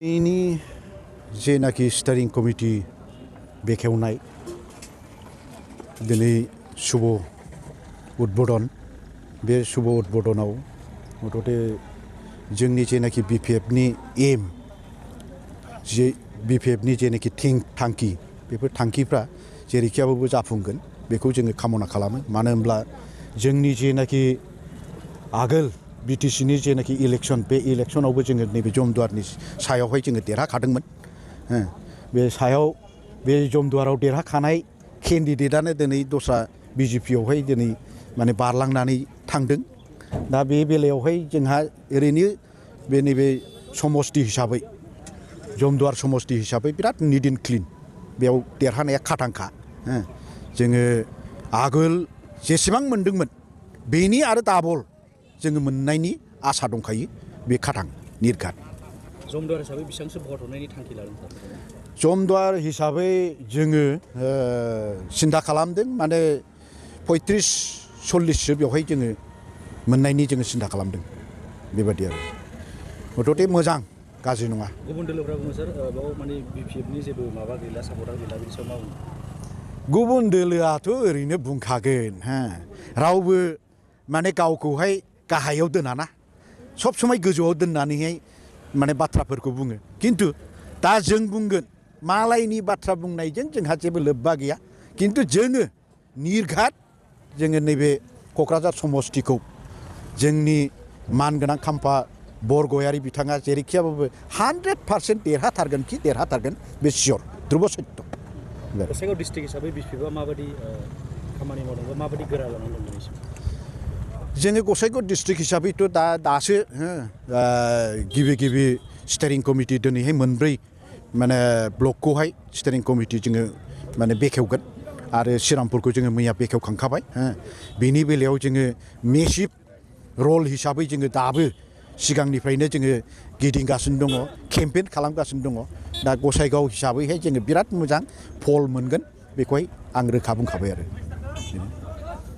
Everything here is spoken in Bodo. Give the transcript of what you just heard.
बेनि जेनाखि स्टारिं कमिटि बेखेवनाय दिनै शुभ उद्बोधन बे शुभ उद्बोधनाव मथथे जोंनि जेनाखि बिपिएफनि एम जे बिपिएफनि जेनाखि थांखि बेफोर थांखिफ्रा जेरैखियाबाबो जाफुंगोन बेखौ जोङो कामना खालामो। मानो होनब्ला जोंनि जेनाखि आगोल बिटिसिनि जेनाखि इलेक्शन बे इलेक्शनावबो जोङो नैबे जमदुवारनि सायावहाय जोङो देरहाखादोंमोन। बे सायाव बे जमदुवाराव देरहाखानाय केन्डिडेटआनो दिनै दस्रा बिजेपियावहाय दिनै माने बारलांनानै थांदों। दा बे बेलायावहाय जोंहा ओरैनो बे नैबे समष्टि हिसाबै जमदुवार समष्टि हिसाबै बिराद निट एन्ड क्लिन बेयाव देरहानाया खाथांखा। जोङो आगोल जेसेबां मोनदोंमोन बेनि आरो डाबल जोङो मोननायनि आसा दंखायो। बे खाथां निर्घात। जमदुवार हिसाबै बेसेबांसो भट होनायनि थांखि लादों सार? जमदुवार हिसाबै जोङो सिन्था खालामदों माने 35-40सो बेवहाय जोङो मोननायनि जोङो सिन्था खालामदों। बेबादि आरो मथथे मोजां गाज्रि नङा। गुबुन दोलोफ्रा बुङो सार बेयाव माने बिपिएफनि जेबो माबा गैला सापर्टार गैला बिनि सायाव मा बुङो? गुबुन दोलोआथ' ओरैनो बुंखागोन। रावबो माने गावखौहाय गाहायाव दोनाना सब समाय गोजौआव दोननानैहाय माने बाथ्राफोरखौ बुङो। खिन्थु दा जों बुंगोन मालायनि बाथ्रा बुंनायजों जोंहा जेबो लोब्बा गैया। खिन्थु जोङो निर्घात जोङो नैबे क'क्राझार समष्टिखौ जोंनि मानगोनां खाम्फा बरगयारि बिथाङा जेरैखियाबाबो 100% देरहाथारगोन बे सियर ध्रुब सत्य। गसाइगाव डिस्ट्रिक्ट हिसाबै बिपिएफआ माबायदि खामानि मावदों बा माबायदि गोरा जानानै दं दिनैसिम? जोङो गसाइगाव डिस्ट्रिक्ट हिसाबैथ' दासो गिबि स्टेरिं कमिटि दिनैहाय मोनब्रै माने ब्लकखौहाय स्टेरिं कमिटि जोङो माने बेखेवगोन आरो श्रीरामपुरखौ जोङो मैया बेखेवखांखाबाय। बेनि बेलायाव जोङो मेसिभ रल हिसाबै जोङो दाबो सिगांनिफ्रायनो जोङो गिदिंगासिनो दङ, केम्पेइन खालामगासिनो दङ। दा गसाइगाव हिसाबैहाय जोङो बिराद मोजां फल मोनगोन बेखौहाय आं रोखा बुंखाबाय आरो।